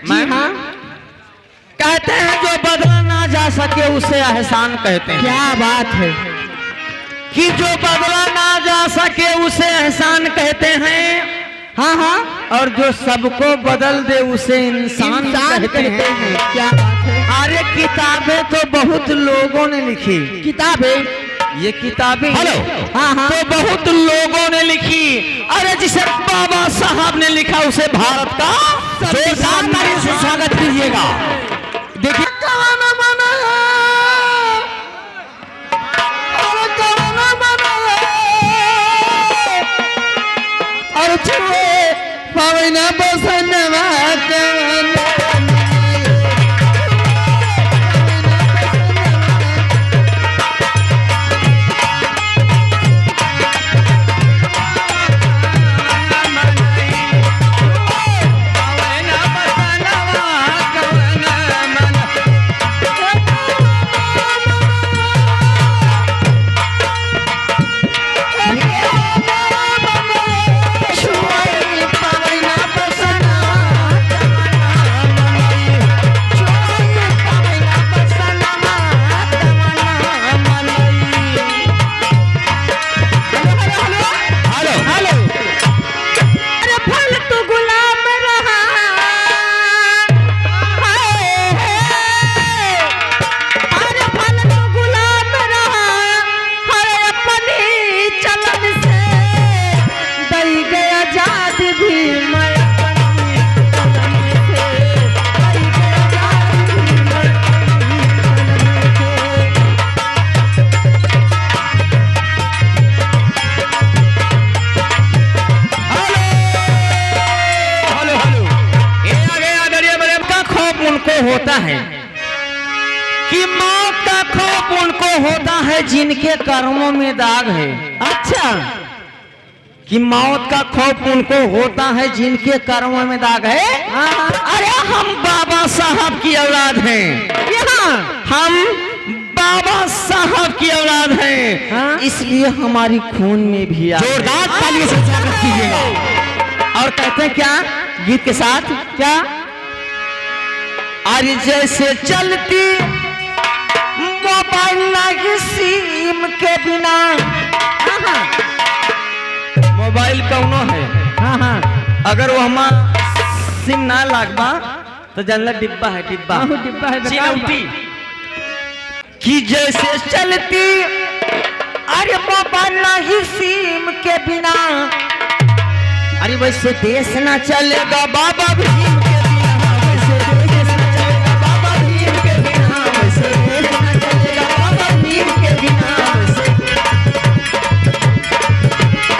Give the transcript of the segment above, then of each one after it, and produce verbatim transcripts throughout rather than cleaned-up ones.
जी हाँ। कहते हैं, जो बदला ना जा सके, उसे एहसान कहते हैं। क्या बात है। कि जो बदला ना जा सके, उसे एहसान कहते हैं। हाँ, हाँ। और जो सबको बदल दे, उसे इंसान इंसान कहते कहते हैं। हैं। क्या बात है। अरे, किताबें तो बहुत लोगों ने लिखी। किताबें? ये किताबें हेलो। हाँ, हाँ। तो बहुत लोगों ने लिखी। अरे, जिसे बाबा साहब ने लिखा, उसे भारत का संविधान जोरदार ताली से स्वागत कीजिएगा। देखिए। कवन मन है? अरे कवन मन है? अरे छुए पावे ना बसनवा कवन मन है? Hello, hello, hello. Hello, hello. अरे फल तू गुलाम रहा। हाय, हाय। अरे फल तू गुलाम रहा। हर अपनी चलन से दई गया जात भी मैं अपनी चलन से। दई गया जात भी मैं अपनी चलन से। Hello, hello, hello. ए, आ गए, आ गए, बड़े का खौफ उनको होता है कि मौत का खौफ उनको होता है जिनके कर्मों में दाग है। अच्छा। कि मौत का खौफ उनको होता है जिनके कर्मों में दाग है। हाँ, हाँ। अरे हम बाबा साहब की औलाद हैं। जी हाँ। हम बाबा साहब की औलाद हैं। हाँ। इसलिए हमारी खून में भी आग है। जोरदार तालियों से स्वागत कीजिएगा। और कहते हैं क्या गीत के साथ? क्या? अरे जैसे चलती मोबाइल ना ही सिम के बिना। हाँ, हाँ। मोबाइल कौनो है, हाँ, हाँ। अगर वो हमा सिम ना लागबा तो जानला डिब्बा है, डिब्बा। हाँ, डिब्बा है, बेकार बा। चिनौटी। कि जैसे चलती, अरे मोबाइल ना ही सिम के बिना, अरे वैसे देश ना चलेगा बाबा भीम के बिना, वैसे देश ना चलेगा बाबा भीम के बिना, वैसे देश ना चलेगा बाबा भीम के बिना, वैसे।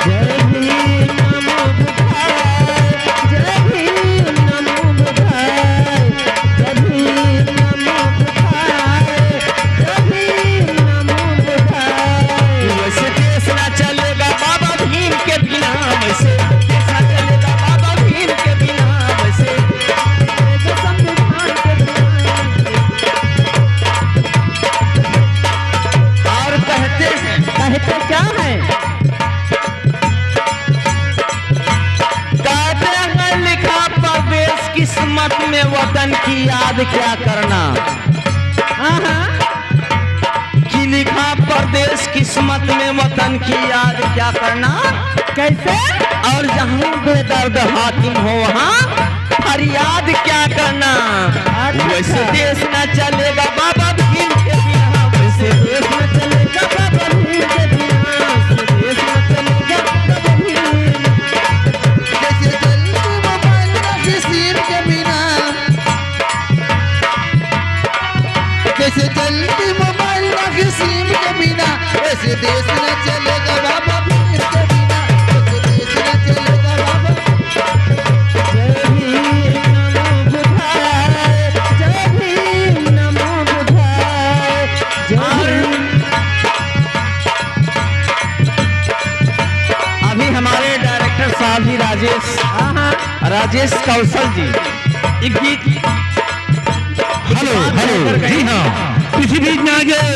जय भीम नमो बुद्धाय, जय भीम नमो बुद्धाय। जय भीम नमो बुद्धाय, जय भीम नमो बुद्धाय। वैसे देश ना चलेगा बाबा भीम के बिना, वैसे देश ना चलेगा बाबा भीम के बिना, वैसे संविधान के बिना। और कहते हैं, कहते क्या हैं? कहते हैं, लिखा परदेश किस्मत में, वतन की याद क्या करना। हाँ, हाँ। कि लिखा परदेश किस्मत में, वतन की याद क्या करना। कैसे? और जहाँ बेदर्द हाकिम हो, वहाँ फरियाद क्या करना। अच्छा। वैसे देश ना चलेगा बाबा भीम के बिना, वैसे देश ना चलेगा बाबा भीम के बिना, वैसे देश ना चलेगा बाबा भीम। जैसे चलती मोबाइल ना ही सिम के बिना, जैसे चलती मोबाइल ना ही सिम के बिना, वैसे देश ना चलेगा बाबा भीम के बिना, वैसे देश ना चलेगा बाबा। जय भीम नमो बुद्धाय, जय भीम नमो बुद्धाय, जय भीम। अभी हमारे डायरेक्टर साहब जी राजेश, हाँ, हाँ। राजेश कौशल जी, एक गीत। हेलो, हेलो, जी हाँ, इसी बीच में आ गए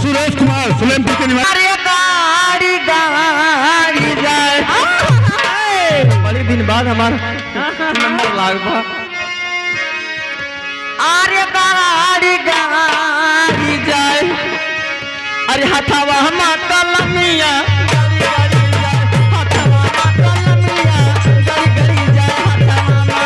सुरेश कुमार, सोलंकी के निवासी। अरे गाड़ी, गाड़ी जाए। बड़ी दिन बाद हमारा नंबर लाग बा। अरे गाड़ी गाड़ी जाए, अरे हथवा मा कलमिया, गाड़ी गाड़ी जाए, हथवा मा कलमिया, गाड़ी गाड़ी जाए, हथवा मा।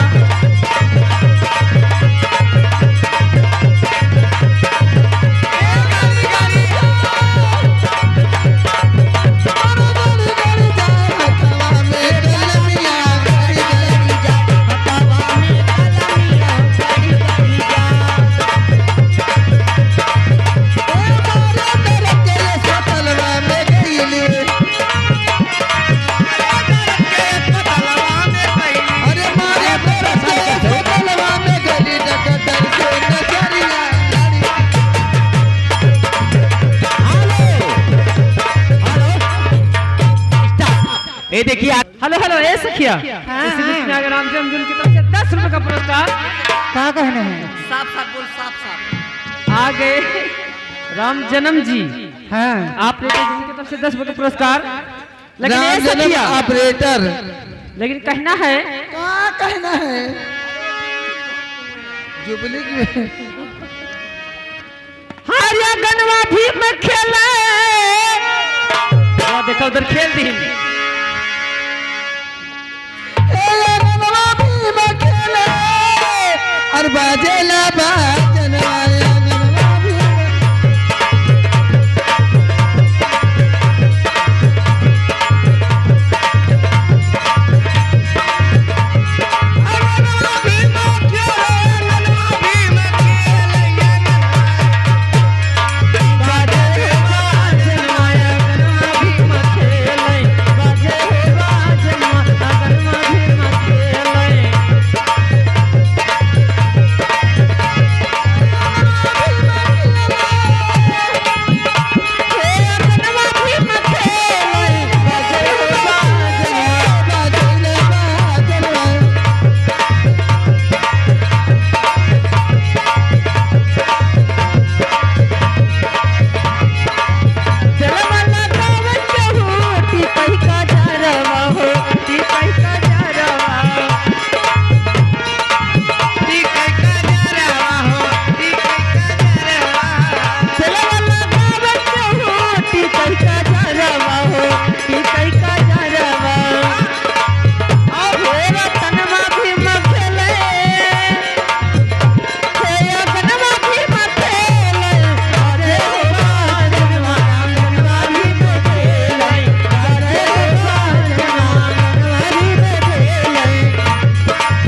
ये देखिए, हेलो, हेलो, ए सखिया। हाँ, इसी बीच में हाँ। अगर राम जन्म जी की तरफ से दस रुपए का पुरस्कार। का कहने हैं? साफ साफ बोल, साफ साफ। आ गए राम जन्म जी। हाँ। आप लोगों की तरफ से दस रुपए का पुरस्कार। लेकिन राम ए जन्म सखिया। ऑपरेटर। लेकिन कहना है। का कहना है? जुबली की हरिया गनवा भीम खेले। वाह, देखा उधर खेल दी। ए गनवा भीम खेले, और बाजेला बाजनवा, ए गनवा भीम।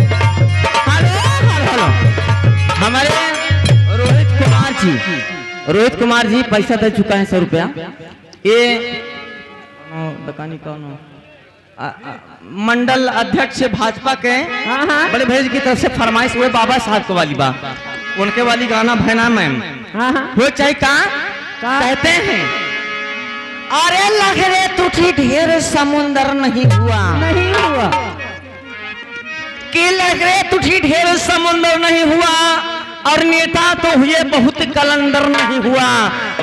Hello, hello, hello. हमारे रोहित कुमार जी, रोहित कुमार जी पैसा दे चुका है सौ रुपया। ये कौनो दुकानी कौनो, आ, आ, मंडल अध्यक्ष भाजपा के हाँ, हाँ। बड़े भैया जी की तरफ से फरमाइश हुए बाबा साहब को वाली बा, उनके वाली गाना भैना मैम। हाँ, हाँ। हो चाहे का का? कहते हैं, अरे लहरें उठी ढेर समुंदर नहीं हुआ। नहीं हुआ। कि लहरें उठी ढेर समुंदर नहीं हुआ, और नेता तो हुए बहुत कलंदर नहीं हुआ।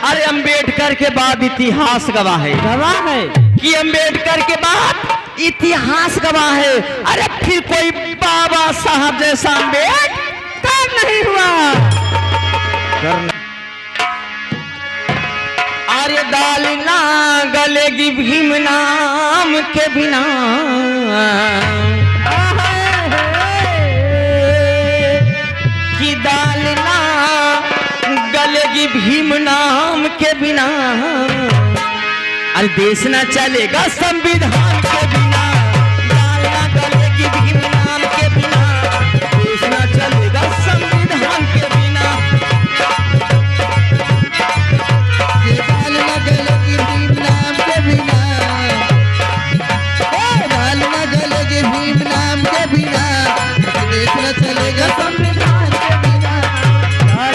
अरे अम्बेडकर के बाद इतिहास गवाह है। गवाह है। कि अम्बेडकर के बाद इतिहास गवाह है। अरे फिर कोई बाबा साहब जैसा अम्बेडकर नहीं हुआ। अरे दाल ना गलेगी भीम नाम के बिना, कि दाल ना गलेगी भीम नाम के बिना। अरे देश ना चलेगा संविधान के बिना, दाल ना गलेगी भीम नाम के बिना, देश ना चलेगा संविधान के बिना। ये दाल ना गलेगी भीम नाम के बिना, ओ दाल ना गलेगी भीम नाम के बिना, देश ना चलेगा संविधान के बिना। दाल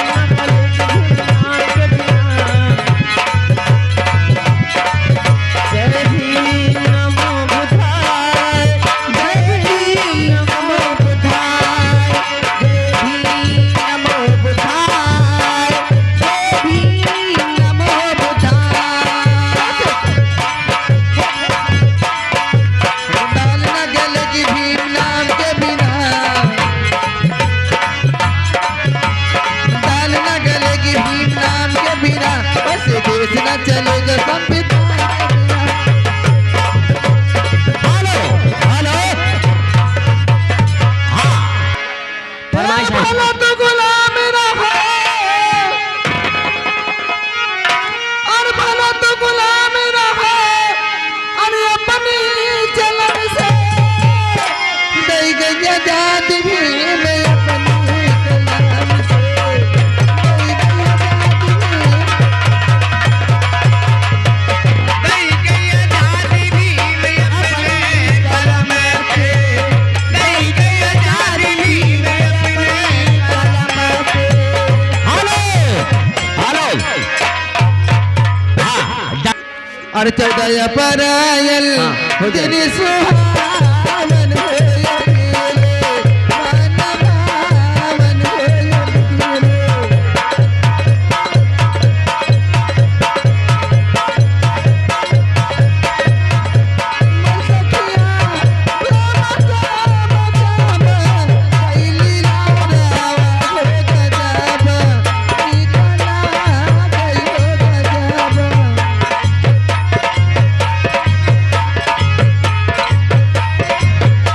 ना गलेगी भीम नाम के बिना। भला तो गुलाम रहा, अरे भला तो गुलाम रहा, अरे अपनी चलम से दई गई आजाद भीम अपनी कलम से, दई गई आजाद भीम। Hello, hello. हाँ, दा- अरे चौदह अप्रैल हाँ, हो जाए। दिन सुहावन होय अकेले, मन भावन होय अकेले।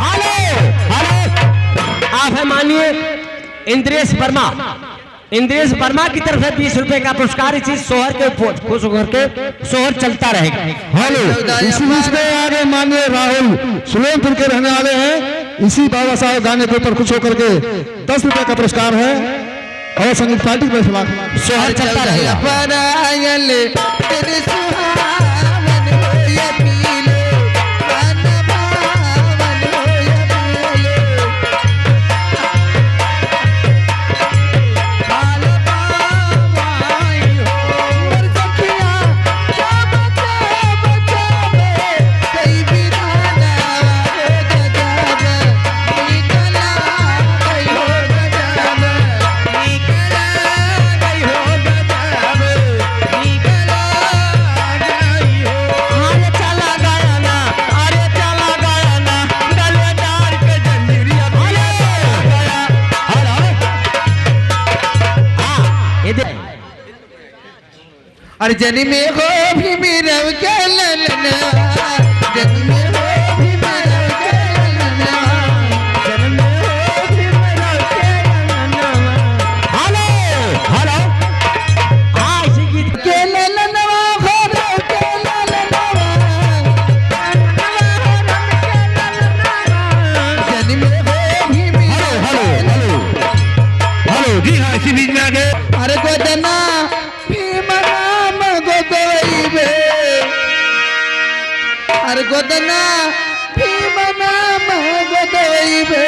Hello, hello. आप है माननीय इंद्रेश वर्मा। इंद्रेश वर्मा की तरफ से बीस रुपए का पुरस्कार इसी शोहर के ऊपर खुश होकर के शोहर चलता रहेगा। हेलो, इसी बीच में आ गए माननीय राहुल, सोलंकी के रहने वाले हैं। इसी बाबा साहब गाने के ऊपर खुश होकर के दस रुपए का पुरस्कार है और संगीत पार्टी का पुरस्कार। शोहर चलता रहेगा। हेलो। हाँ, ये दे- अरे जन्मे हो भीमराव के ललनवा, जन्मे हो भीमराव के ललनवा, जन्मे हो भीमराव के ललनवा। Hello, hello. हाँ, इसी गीत के ललनवा हो राव के ललनवा। जन्मे हो Bhimrao. Hello, hello, hello. Hello, जी हाँ, इसी बीच में आ गए। अरे गोदना भीम नाम गोदवइबे, अरे गोदना भीम नाम गोदवइबे,